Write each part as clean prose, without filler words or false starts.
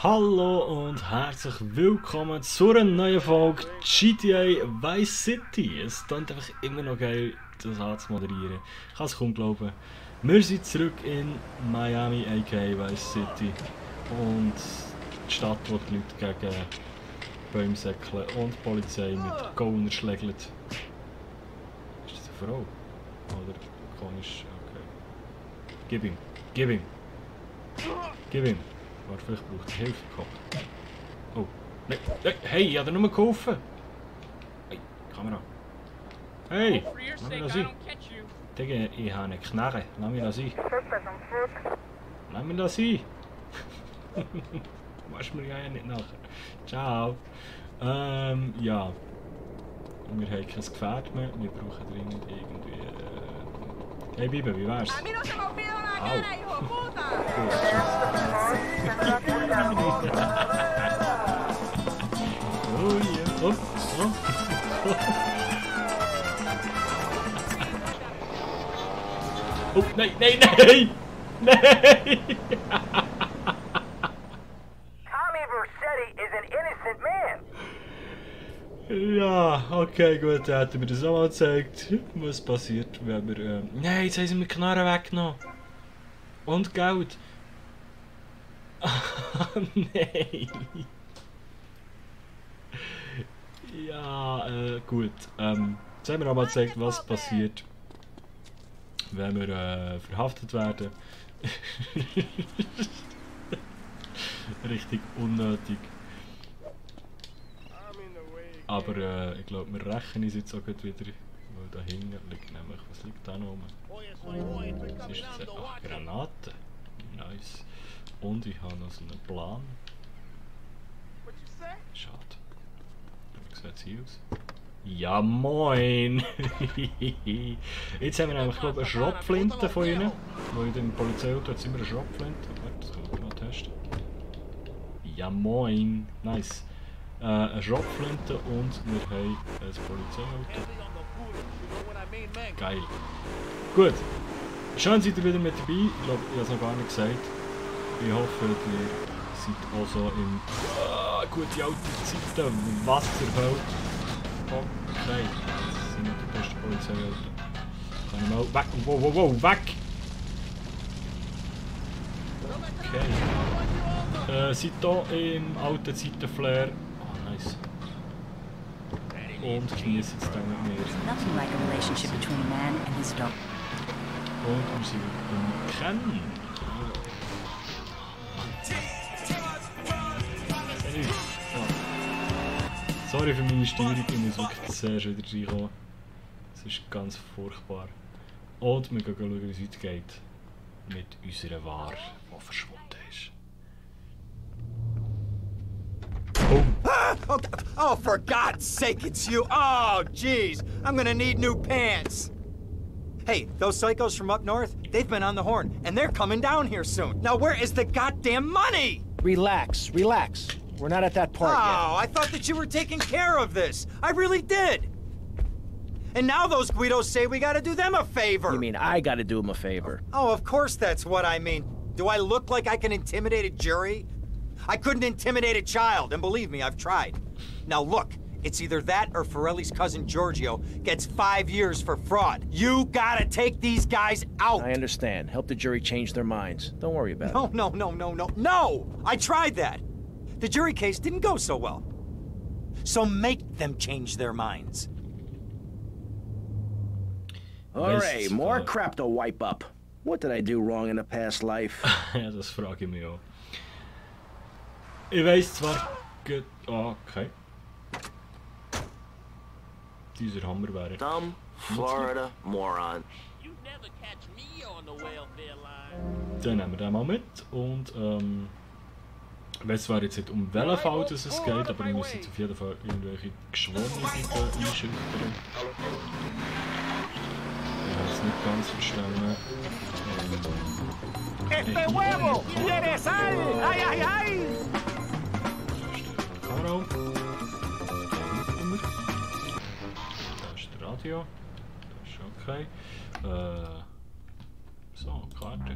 Hallo und herzlich willkommen zu einer neuen Folge GTA Vice City. Es klingt einfach immer noch geil, das anzumoderieren. Ich kann es kaum glauben. Wir sind zurück in Miami, aka Vice City. Und die Stadt, wo die Leute gegen Bäume säckeln und die Polizei mit Gauner schlägt. Ist das eine Frau? Oder komisch? Okay. Gib ihm! Gib ihm! Gib ihm! Warte, vielleicht braucht er Hilfe. Oh. Nein, nein, hey, ich habe dir nur geholfen. Hey, Kamera. Hey, lass mich da sein. Digga, ich habe eine Knarre. Lass mich da sein. Lass mich da sein. Du machst mir ja nicht nachher. Ciao. Ja. Wir haben kein Gefährt mehr. Wir brauchen dringend irgendwie... Hey Bibi, wie wär's? Au. Oh yeah. Oh, oh. Oh, nein, nein, nein! Nein! Ja, okay, gut, dann hätten wir das auch mal gezeigt. Was passiert, wenn wir... Nein, jetzt haben sie mir die Knarre weggenommen. Und Geld. Nein. Ja, gut. Jetzt haben wir auch mal gezeigt, was passiert, wenn wir verhaftet werden. Richtig unnötig. Aber ich glaube, wir rächen uns jetzt auch wieder, weil da hinten liegt nämlich, was liegt da noch rum? Was ist das? Ach, Granaten. Nice. Und ich habe noch so einen Plan. Schade. Wie sieht es hier aus? Ja moin! Jetzt haben wir nämlich, glaube ich, eine Schrotflinte von ihnen. Wo in dem Polizeiauto hat es immer eine Schrotflinte. Warte, das können wir mal testen. Ja moin! Nice. Eine Schrotflinte und wir haben ein Polizeiauto. Geil. Gut. Schön seid ihr wieder mit dabei. Ich glaube, ich habe es noch gar nicht gesagt. Ich hoffe, ihr seid auch so in gute alte Zeiten Wasser hält. Okay. Das sind nicht die besten Polizeiautos. Kann ich mal weg. Wow, wow, wow, weg! Okay. Seid hier im alten Zeitenflair. Nice. Und genießen jetzt dann mit mir. Und wir sind im Kennen. Sorry für meine Steuerung, ich muss wirklich sehr schön wieder reinkommen. Es ist ganz furchtbar. Und wir gehen schauen, wie es weitergeht. Mit unserer Ware, die verschwunden ist. Oh, for God's sake, it's you! Oh, jeez, I'm gonna need new pants! Hey, those psychos from up north, they've been on the horn, and they're coming down here soon. Now, where is the goddamn money? Relax, relax. We're not at that part yet. Oh, I thought that you were taking care of this. I really did. And now those Guidos say we gotta do them a favor. You mean I gotta do them a favor? Oh, of course that's what I mean. Do I look like I can intimidate a jury? I couldn't intimidate a child, and believe me, I've tried. Now look, it's either that or Forelli's cousin Giorgio gets 5 years for fraud. You gotta take these guys out! I understand. Help the jury change their minds. Don't worry about it. No! I tried that! The jury case didn't go so well. So make them change their minds. Alright, more crap to wipe up. What did I do wrong in a past life? Ja, das frage ich mich auch. Ich weiss zwar gut. Oh, okay. Dieser Hammer wäre. Dumb Florida moron. Dann nehmen wir den mal mit und ich weiss zwar jetzt nicht um welchen Fall es geht, aber wir müssen jetzt auf jeden Fall irgendwelche Geschworenen einschüchtern. Ich habe es nicht ganz verstanden. Este huevo tiene sal! Ay, ay, ay! Kamera. Da ist das Radio. Das ist okay. So, Karte.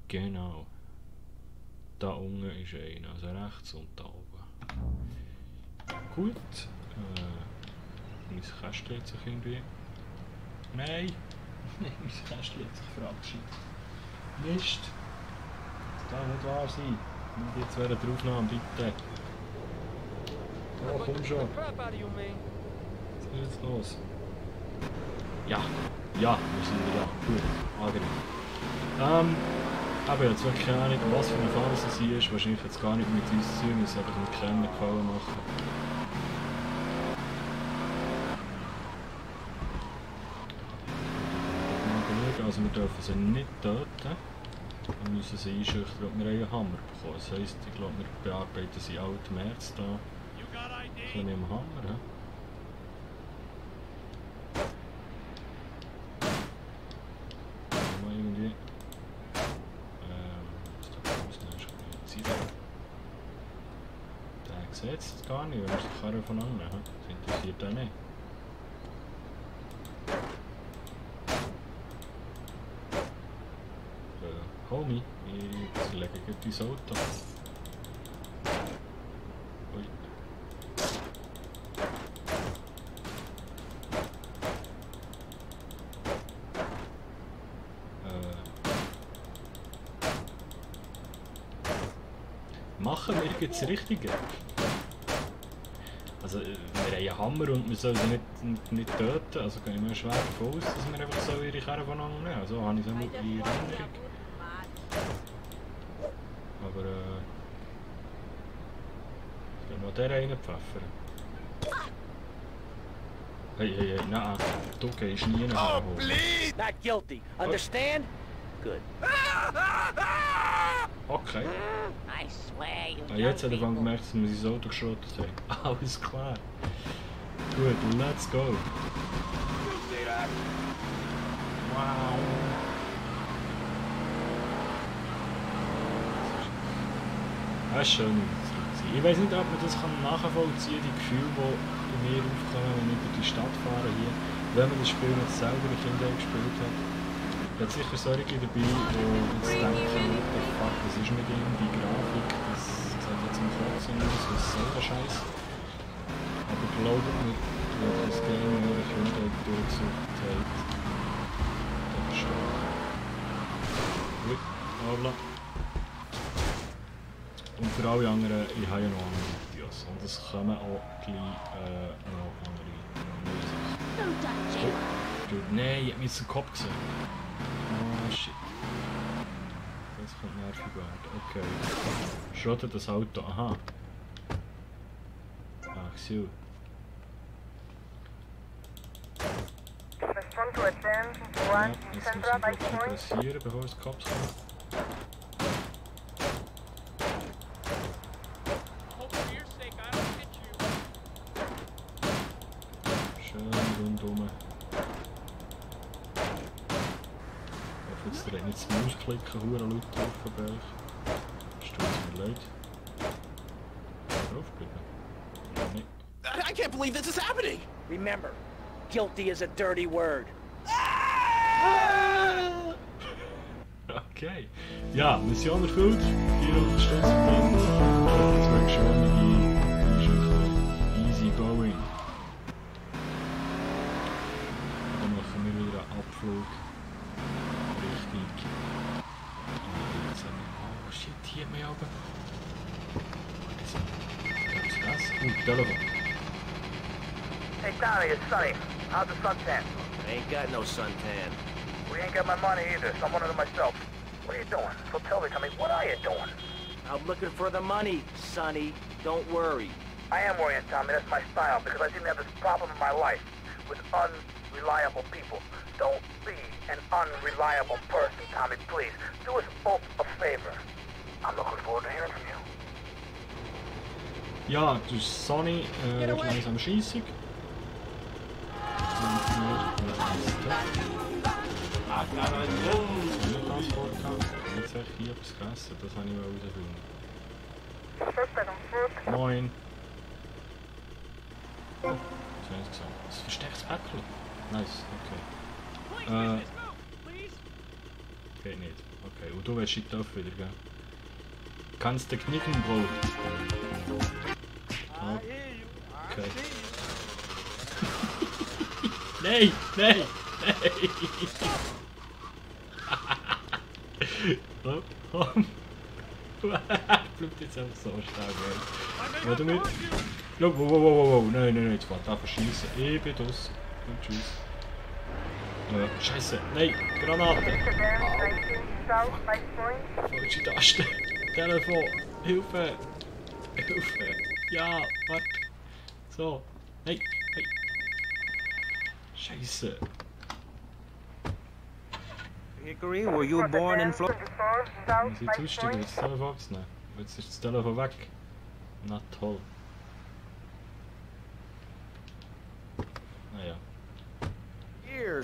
Genau. da unten ist einer, also rechts und da oben. Gut. Mein Kästchen hat sich irgendwie... Nein! Nein, mein Kästchen hat sich verabschiedet. Mist! Das darf nicht wahr sein. Und jetzt wäre der Aufnahme, bitte. Oh, komm schon. Was ist jetzt los? Ja, ja, wir sind wieder gut. Angenehm. Aber jetzt wirklich keine Ahnung, was für eine Phase sie ist. Wahrscheinlich jetzt gar nicht mit uns zu tun, wir müssen einfach mit Kennen gefallen machen. Also wir dürfen sie nicht töten. Wir müssen sie einschüchtern und wir haben einen Hammer bekommen. Das heisst, ich glaube, wir bearbeiten sie auch im März da. Ein bisschen im Hammer. Ja? Irgendwie. Der sieht es gar nicht, wenn er die Karre von anderen hat. Das interessiert auch nicht. Homie, ich lege gleich dein Auto. Ui. Machen wir jetzt das Richtige? Also, wir haben einen Hammer und wir sollen sie nicht töten. Also gehe ich mir schwer davon aus, dass wir einfach so ihre Karre voneinander nehmen. Also habe ich so in Erinnerung. Aber ich kann noch den reinpfeffern. Hey, hey, hey, nein, du gehst nie nach Hause. Not guilty. Understand? Good. Okay. I swear you Jetzt hat er gemerkt, dass wir sein Auto geschrottet haben. Alles klar. Gut, let's go. Wow. Das ist schön. Ich weiß nicht, ob man das nachvollziehen kann, die Gefühle, die in mir aufkommen, wenn ich durch die Stadt fahre hier. Wenn man das Spiel nicht selber in Kindheit gespielt hat. Es hat sicher solche dabei, die jetzt denken, what the fuck, das ist mit ihm, die Grafik, das sieht jetzt im Kotzen aus, was soll der Scheiß? Aber glaubt mir, wenn das Game in eurer Kindheit durchgesucht hat, dann verstehe ich. Gut, holla. Und für alle anderen, ich habe ja noch andere Videos und es kommen auch gleich noch andere Sachen. Oh, nein, ich habe mich jetzt den Kopf gesehen. Oh shit. Das kommt nervig werden. Okay. Schrottet das Auto. Aha. Ach so. Ja, jetzt muss ich mich interessieren, bevor es Cops kommt. Rundum. Ich hoffe jetzt direkt nicht das Mausklicken, hure laut auf den Berg. Es tut mir leid. Draufbleiben? Nein. I can't believe this is happening! Remember, guilty is a dirty word. Okay. Ja, Mission erfüllt. 400 Stutz drin. Das wäre schön. Easy going. Abflug richtig. Oh shit, hier hat mich oben. Telefon. Hey Tommy, it's Sonny. How's the suntan? I ain't got no suntan. We ain't got my money either, so I'm one of them myself. What are you doing? So tell me, Tommy, what are you doing? I'm looking for the money, Sonny. Don't worry. I am worrying, Tommy. That's my style, because I seem to have this problem in my life with unreliable people. Don't be an unreliable person, Tommy, please. Do us both a favor. I'm looking forward to hearing from you. Ja, dus Sonny wird langsam scheissig. Jetzt habe ich hier etwas gegessen, das habe ich mal herausfinden. Moin. Oh, das habe ich gesagt. Das verstecktes Päckchen. Nice, okay. Geht nicht. Okay, und du willst die Töpfe wieder, gell? Kannst du knicken, Bro. Okay. Nein, nein, nein. Oh, komm. Bleibt jetzt einfach so stark, ey. Warte mit. Wow. Nein, jetzt warte, da verschießen. Ich bin das. Und tschüss. Scheiße, nein, Granate. Falsche Taste. Telefon, Hilfe. Ja, warte. So, nein. Scheiße. Hickory, were you born in Florida? Muss ich jetzt aussteigen, jetzt das Telefon abzunehmen. Jetzt ist das Telefon weg. Na toll. Naja.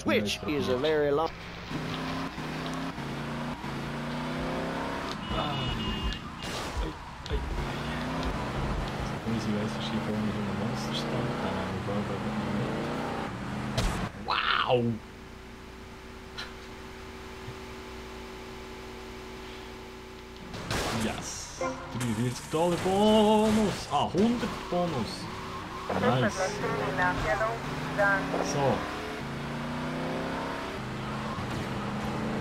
Which is a very long... Easy weiß ich hier vorne mit einem Monster stand. Wow! Yes! $43 Bonus! Ah, 100 Bonus! Nice! So.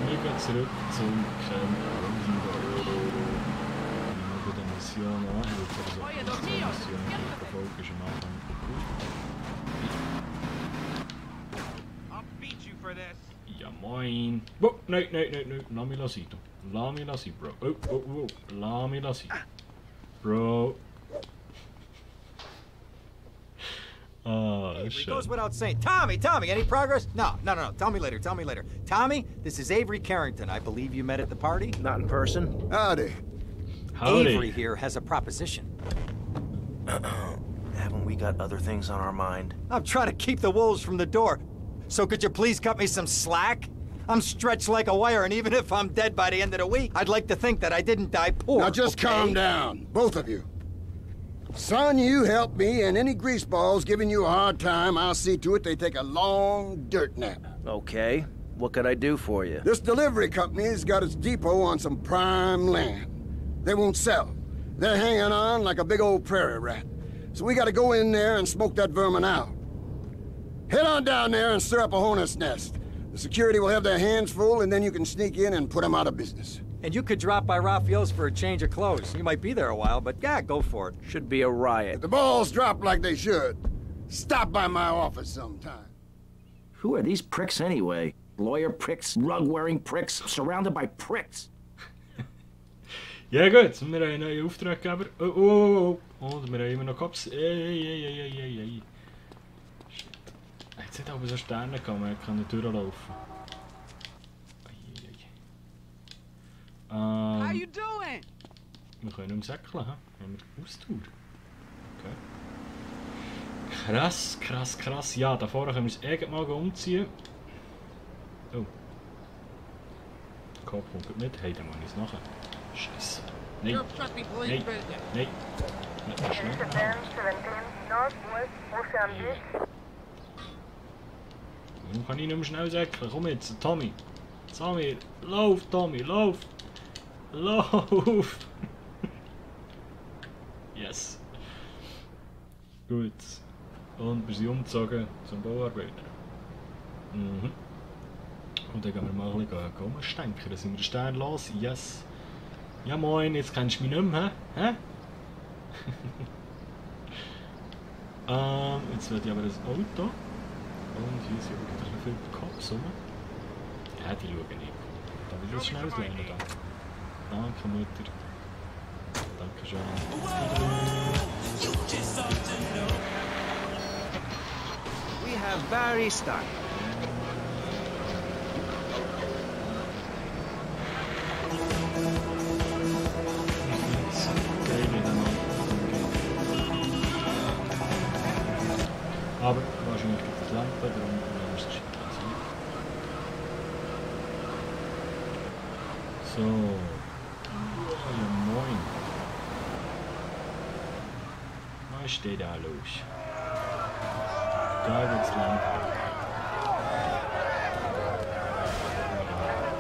Wir gehen zurück zum Camp Rosenberg. Bei der Mission anhelfen, also die Mission verfolgen ist am Anfang gut. Ja moin! Oh, nein, lass mich sein, Bro. Oh, lass mich sein. Bro. It goes without saying. Tommy, any progress? No. Tell me later. Tommy, this is Avery Carrington. I believe you met at the party? Not in person. Howdy. Avery here has a proposition. Haven't we got other things on our mind? I'm trying to keep the wolves from the door. So could you please cut me some slack? I'm stretched like a wire, and even if I'm dead by the end of the week, I'd like to think that I didn't die poor. Now just calm down, both of you. Son, you help me, and any greaseballs giving you a hard time, I'll see to it they take a long dirt nap. Okay. What could I do for you? This delivery company's got its depot on some prime land. They won't sell. They're hanging on like a big old prairie rat. So we gotta go in there and smoke that vermin out. Head on down there and stir up a hornet's nest. The security will have their hands full, and then you can sneak in and put them out of business. And you could drop by Raphael's for a change of clothes. You might be there a while, but yeah, go for it. Should be a riot. If the balls drop like they should, stop by my office sometime. Who are these pricks anyway? Lawyer pricks, rug-wearing pricks, surrounded by pricks. Ja gut, wir haben einen neuen Auftraggeber. Oh, wir haben immer noch Cops. Ey. Shit. Jetzt hat aber so Sterne gehabt, man kann durchlaufen. How you doing? Wir können umsäckeln, ha? Haben wir Ausdauer. Okay. Krass. Ja, da vorne können wir es irgendwann mal umziehen. Oh. Kopf kommt mit. Hey, dann mache ich es nachher. Scheiße. Nein. Nein. Nicht mehr schnell. Warum kann ich nicht mehr schnell säckeln? Komm jetzt, Tommy. Samir, lauf, Tommy, lauf. Lauf! Yes. Gut. Und wir sind umgezogen zum Bauarbeiter. Und dann gehen wir mal ein bisschen rumstenken. Dann sind wir den Stern los. Yes. Ja moin, jetzt kennst du mich nicht mehr, hä? Jetzt wird ich aber das Auto. Und hier sind wirklich viele Cops rum. Ja, die schauen nicht. Da will ich das schnell lernen. Danke, Mutter. Danke schön. We have very stuck. Aber wahrscheinlich gibt es Lampe, darum nehmen wir es geschickt. So. Ja, moin. Was steht da los? Da wird's lang.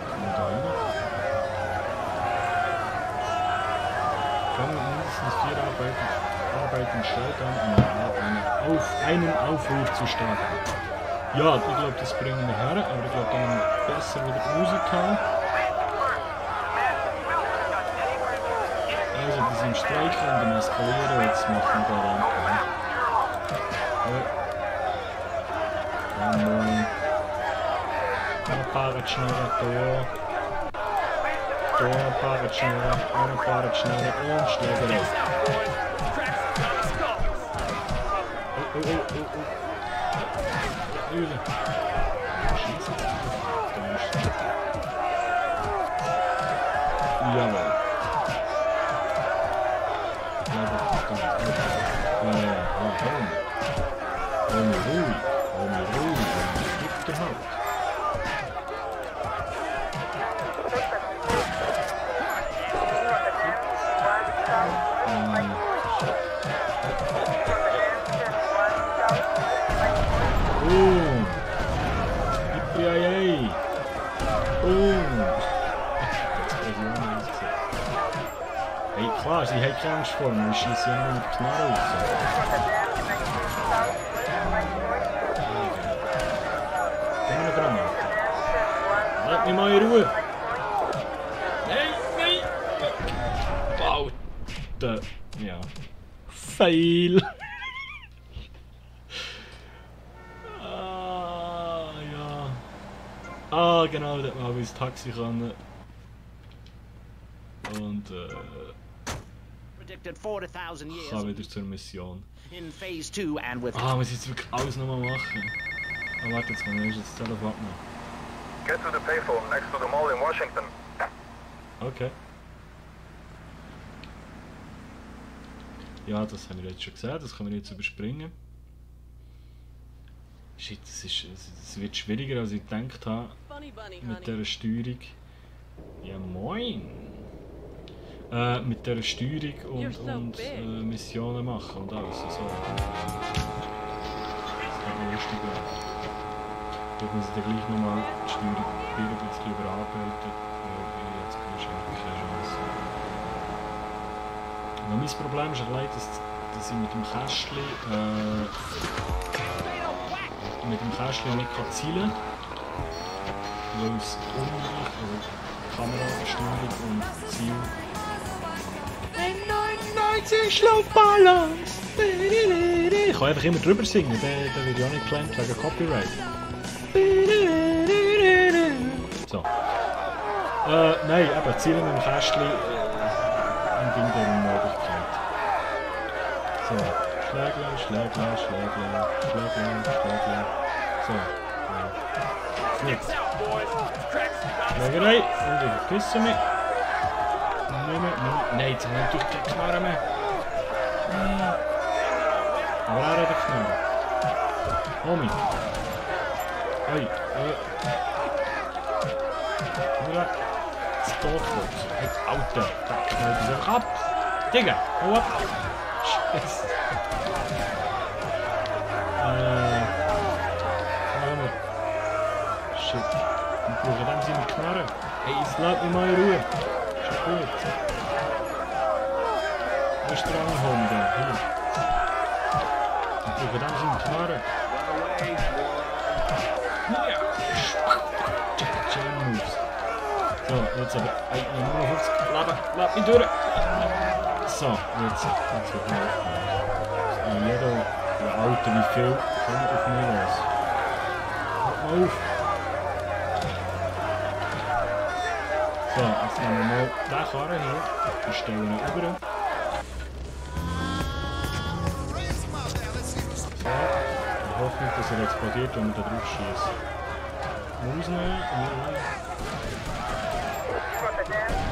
Kommen wir da rein? bekommen mindestens 4 Arbeiten Scheitern, einen Aufruf zu starten. Ja, ich glaube, das bringen wir her, aber ich glaube, dann haben wir besser wieder die Musik haben. Also, die sind streiken und dann eskalieren, jetzt machen wir da rein. Ein paar schneller, ein paar schneller und Schlägerei. Öle. Schießen. Jawohl. Hey, klar, sie haben keine Angst vor mir, wir schießen ja nur mit Knarre raus. Komm mal dran. Lass mich mal in Ruhe. Nein, nein. Baute. Ja. Fail. Ah, genau, da habe ich das Taxi ran. Und kann wieder zur Mission. Ah, muss ich jetzt wirklich alles nochmal machen? Ah, warte, jetzt kann ich das Telefon abnehmen. Get to the payphone next to the mall in Washington. Okay. Ja, das haben wir jetzt schon gesehen, das können wir jetzt überspringen. Shit, das wird schwieriger als ich gedacht habe mit dieser Steuerung. Ja moin! Mit dieser Steuerung und Missionen machen und alles. So. Das kann lustig werden. Da muss ich dann gleich nochmal die Steuerung ein bisschen überarbeiten. Jetzt kann ich eigentlich keine Chance. Aber mein Problem ist allein, dass ich mit dem Kästchen nicht zielen kann, weil es unmöglich, also Kameraversteuerung und Ziel. 99 Laufbalance! Ich kann einfach immer drüber singen, der wird ja auch nicht geclaimed wegen Copyright. So. Nein, eben, zielen mit dem Kästchen entging der Unmöglichkeit. So. Schläglein. So. Ja. Jetzt. Schlägerei. Und ich vergesse mich. Nein, jetzt haben wir natürlich keine Knarre mehr. Aber er hat eine Knarre. Homie. Hey. Das Totbox. Hey, Alter. Da knallt es einfach ab. Digga, hau ab. Scheiße. Shit. Ich brauche dann seine Knarre. Hey, jetzt lass mich mal in Ruhe. Ist ja gut. Wo ist der andere Homie da? Hier. Ich brauche dann seine Knarre. Chain Moves. So, jetzt aber 59 Leben. Lass mich durch. So, jetzt wird man aufnehmen. Jeder, der Alter, wie viel kommt auf mich los? Hört mal auf! So, jetzt nehmen wir mal diesen Karren hier und stellen ihn über. So, ich hoffe nicht, dass er explodiert, wenn wir da drauf schießen. Rausnehmen und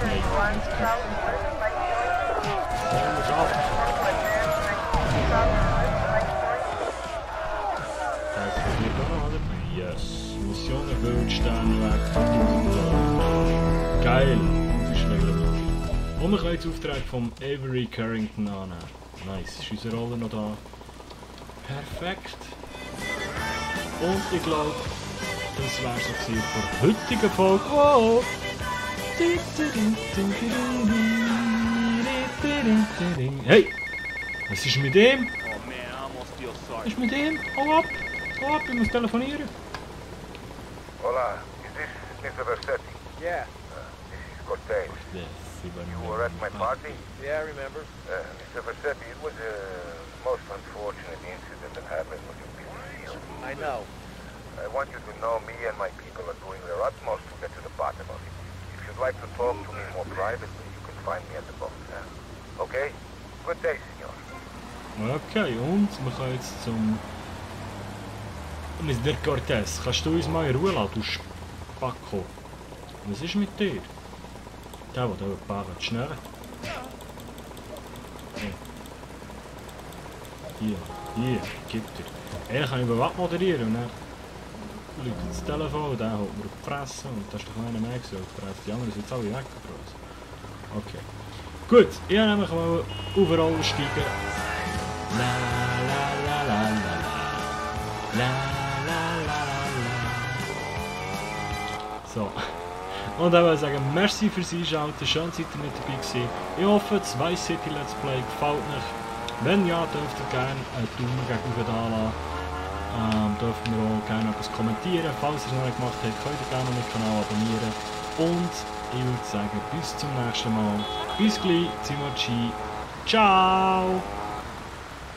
nein, jetzt passt nicht. Yes. Mission erfüllt, Sternwerk, 5000 $. Geil! Und ist schneller. Und wir können jetzt Auftrag vom Avery Carrington annehmen. Nice, ist unsere Rolle noch da. Perfekt. Und ich glaube, das wäre so für die heutige Folge. Wow. Hey! Was ist mit dem? Was ist mit dem? Hau ab! Hau ab, ich muss telefonieren. Hola, is this Mr. Versetti? Yeah. This is Cortez. You were at my party? Yeah, I remember. Mr. Versetti, it was a most unfortunate incident that happened when you built Viel. I know. I want you to know me and my people are doing their utmost to get to the bottom of it. If you'd like to talk to me more privately, you can find me at the boat. Okay? Good day, senor. Okay, und wir können jetzt zum... Mr. Cortez, kannst du uns mal in Ruhe lassen, du Spacko? Was ist mit dir? Der Bagger, schnell. Hier, gib dir. Eigentlich kann ich über was moderieren und dann läutet das Telefon und dann holt mir auf die Fresse und das ist doch einer mehr gewesen, die Fresse. Die anderen sind jetzt alle weggebrochen. Okay. Gut, ich habe nämlich mal overall steigen. La la la la la la la la la. So. Und dann würde ich sagen, merci fürs Einschalten, schön seid ihr mit dabei gewesen. Ich hoffe, das Vice City Let's Play gefällt euch. Wenn ja, dürft ihr gerne einen Daumen gegen da lassen. Dürft ihr auch gerne etwas kommentieren. Falls ihr es noch nicht gemacht habt, könnt ihr gerne meinen Kanal abonnieren. Und ich würde sagen, bis zum nächsten Mal. Bis gleich, Timo-G. Ciao!